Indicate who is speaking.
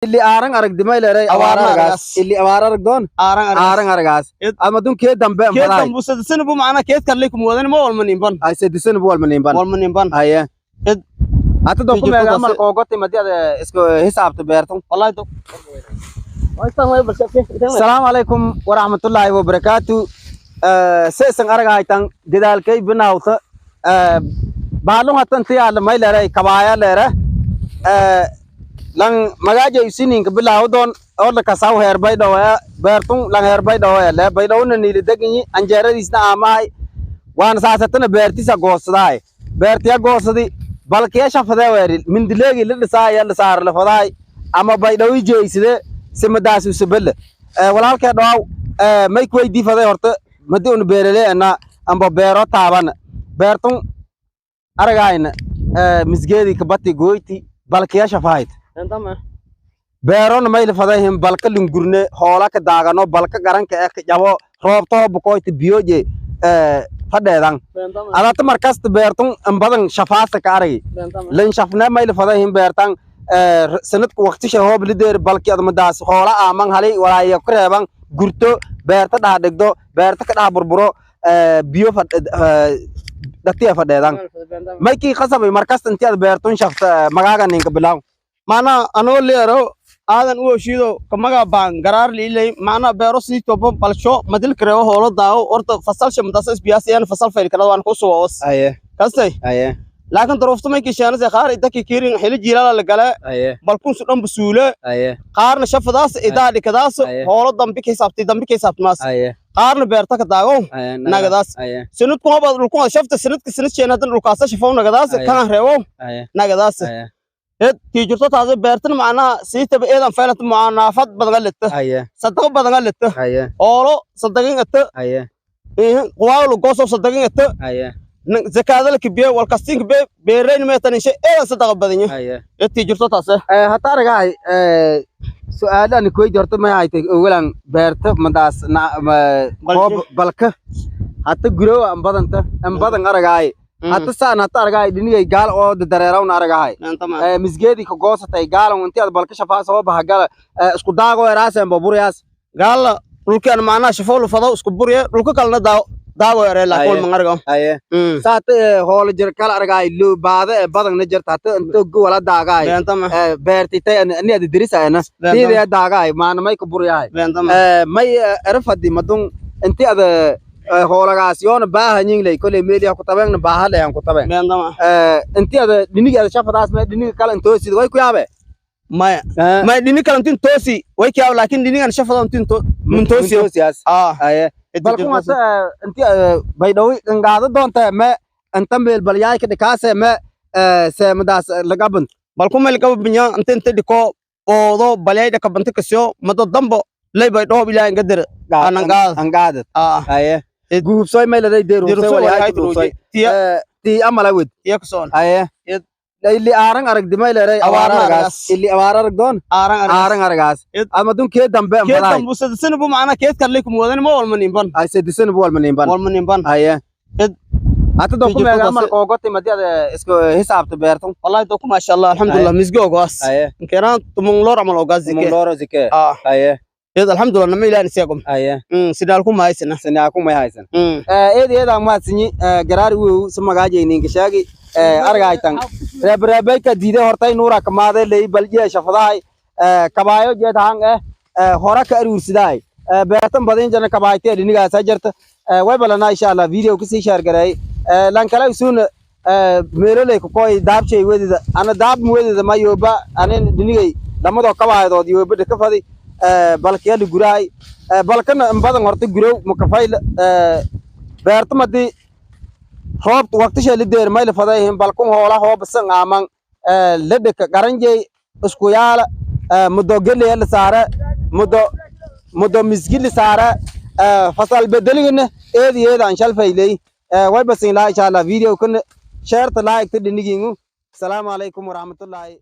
Speaker 1: Ili aaran aragdimay leeray awaar
Speaker 2: Awaarna
Speaker 1: aragaas.
Speaker 2: Aragaas.
Speaker 1: Ili awaar aragdoon
Speaker 2: aaran aragaas.
Speaker 1: Aaran aragaas. Ama dun kee dambe
Speaker 2: Keed
Speaker 1: anfadaay.
Speaker 2: dambu sadisana bu macna keed kalle kum wadan ma walma nimban.
Speaker 1: Ay sedisana bu walma nimban.
Speaker 2: Walma nimban.
Speaker 1: Haye.
Speaker 2: Id
Speaker 1: hata doku
Speaker 2: Tijirto
Speaker 1: meega
Speaker 2: taasi-
Speaker 1: amal koogoti madii ada isku hisaabta beertan.
Speaker 2: Wallahi do
Speaker 1: Asalaamu calaykum waraxmatullaahi wabarakaatu. Seesan aragaytan dadaalkay binawta baalun hatan tiyaala may leeray kabaaya leere lan magaaja isininka bilawdoon oo la kasaw heerbay dhawaya beertun lan heerbay dhawaya le baydhawna niili deganyi anjeeradiisna aamahay waana saasatana beertisa goosadaay beertiya goosadi balkiya shafadee weeri mindileegi la dhisaaya la saar la fadaay ama baydhawi jeyside simadaas usabelle. Walaalkee dhawaw, may kuweydii faday horta madi una beeraley ana amba beero taaban beertun aragayna misgeedii kabati goyti balkiya shafahayd beerona may la fadayhin balka lungurne hoola ka daagano balka garanka ee ka jabo roobtaho bukoyta biyoje fadheedan adata markasta beertun inbadan shafaasa ka aragi lan shafne may la fadayhin beertan sanadka waqtisha hoob lideer balki admadaas hoola aaman hali walaaya ku reeban gurto beerta dhaha dhigdo beerta ka dhaha burburo biyo dhatiya fadheedan maykii qasabay markasta intii aad beertun shafta magaaga ninka bilaw.
Speaker 2: Macna anoo leero aadan u heshiido kamaga baan garaar liilay macna beero sidii tobo balsho madil kareebo hoolo daawo horta fasalsha madasa isbiyaasiyaan fasal fayl kala waan ku soo os
Speaker 1: Aye.
Speaker 2: Kastay.
Speaker 1: Aye.
Speaker 2: Laakiin duruufta may kisheenase qaar idaki kirin xili jiilala la gale
Speaker 1: Aye.
Speaker 2: balkun su dhan busuule
Speaker 1: Aye.
Speaker 2: qaarna shafadaas idaa dhikadaas
Speaker 1: Aye.
Speaker 2: hoolo dambi ka hisaabtay dambi ka hisaabtamaas
Speaker 1: Aye.
Speaker 2: qaarna beerta ka daago
Speaker 1: Aye.
Speaker 2: nagadaas.
Speaker 1: Aye.
Speaker 2: Sanadku hobaad dhulku shafta sanadka sanad sheena hadan dhulkaasa shafow nagadaas.
Speaker 1: Aye.
Speaker 2: Kana reebo
Speaker 1: Aye.
Speaker 2: nagadaas.
Speaker 1: Aye.
Speaker 2: Hed tii jirto taas beertan macnaha siitaba eedan faylanta mucaanaafad badan leta
Speaker 1: Aye.
Speaker 2: sadaqa badan leta
Speaker 1: Aye.
Speaker 2: oolo sadaqin ata
Speaker 1: Aye.
Speaker 2: quwaawlo goosow sadaqin ata
Speaker 1: Aye.
Speaker 2: zakaada la kibiye walkastinka be beereyn meetan inshe eedan sadaqa badanya.
Speaker 1: Aye.
Speaker 2: Hed tii jirto taas.
Speaker 1: Hata aragahay su'aalaan kuweydi horta may haytay ogalan beerta madaas hoob balka hata gurowa an badanta an badan aragahay hata saan hata aragahay dhinigay gaal oo dareerawna aragahay misgeedii ka goosatay gaalan intii aad balka shafaa soo baha gala isku daago eraaseen baburiyaas.
Speaker 2: Gaala dhulkaan macnaha shafow lufado isku burye dhulka kalena daawo daawo yaree laakiin
Speaker 1: Aye.
Speaker 2: mangarga.
Speaker 1: Aye. Saata hoolo jir kala aragahay loo baada ee badanna jirta hata inta wala daagahay
Speaker 2: beentama
Speaker 1: beertitay ani ada dirisayna tiidaya daagahay maana may ka buryahay.
Speaker 2: Beentama.
Speaker 1: May erafadi madun inti ada hoolagaas yoona baahanyin lay koley meeliha ku tabeengna baahalehan ku tabeen.
Speaker 2: Beentama.
Speaker 1: Inti ada dhiniga ada shafadaas may dhiniga kale intoosid way ku yaabe.
Speaker 2: Maya maya dhini kale intin toosi way kiyaab laakiin dhinigan shafado intin to mun toosiyo.
Speaker 1: Muntoosiyaas.
Speaker 2: Ah.
Speaker 1: Aye, balkun hata inti baydhawi gangaado doonta me inta meel balyaayka dhikaase me seemadaas lagaban.
Speaker 2: Balku meel qaba binya inta inta dhiko oodo balyayda ka banta kasiyo mado dambo lay bay dhoob ilaahay gadir Anangaad.
Speaker 1: Angaadad.
Speaker 2: Ah.
Speaker 1: Aye, guhubsoy may laday deer hubsoy walyaayka hubsoy
Speaker 2: tiya
Speaker 1: tii amala wed.
Speaker 2: Tiya kusoon.
Speaker 1: Aye. Ili aaran aragdimay leeray awaar
Speaker 2: Awaarna
Speaker 1: aragaas.
Speaker 2: Aragaas.
Speaker 1: Ili awaar aragdoon
Speaker 2: aaran aragaas.
Speaker 1: Aaran aragaas. Ama dun kee dambe
Speaker 2: keed
Speaker 1: anfadaay.
Speaker 2: dambu sadisana bu macna keed kalle kum wadan ma walma nimban.
Speaker 1: Ay sedisana bu walma nimban.
Speaker 2: Walma nimban.
Speaker 1: Aye. Hata doku
Speaker 2: Tijirto
Speaker 1: meega
Speaker 2: taasi-
Speaker 1: amal koogoti madii ada isku hisaabta beertan.
Speaker 2: Wallahi doku maasha Allah alxamdulillah misgo ogaas
Speaker 1: Aye.
Speaker 2: keeraan tumung loor amal ogaas zike.
Speaker 1: Mumloro zike.
Speaker 2: Ah.
Speaker 1: Aye.
Speaker 2: Eed alxamdulillah nama ilaahay siyaagum.
Speaker 1: Aye.
Speaker 2: Sidaal ku mahaysana.
Speaker 1: Sinaa ku may haysan. Eed eedaan mahadsanyi garaar wew si magaajayninka shaagi aragaytan reebreebayka diiday hortay nuura kamaade ley baljiya shafadahay kabaayo jeed hang eh hora ka aruursidahay beertan badin jana kabaaytee dhinigaasa jirta way balanaa insha Allah video kasii share gareey lan kala isuuna meeloley kukoy daabshay wedida ana daab wedida ma yooba anin dhinigay lamadoo kabaayadood yooba dhaka fadi balkiyali gurahay balkana in badan horta gurow makafayla beerta madii roobta waqtisha la deer may la fadayhin balkun hoola hooba san aaman ladhaka garanjey isku yaala muddo geley la saare muddo muddo misgi la saare fasal bedeligina eedi eedaan shalfayley way basin laa insha Allah video kuna share ta like ta dhinigingu. Asalaamu calaykum waraxmatullaahi.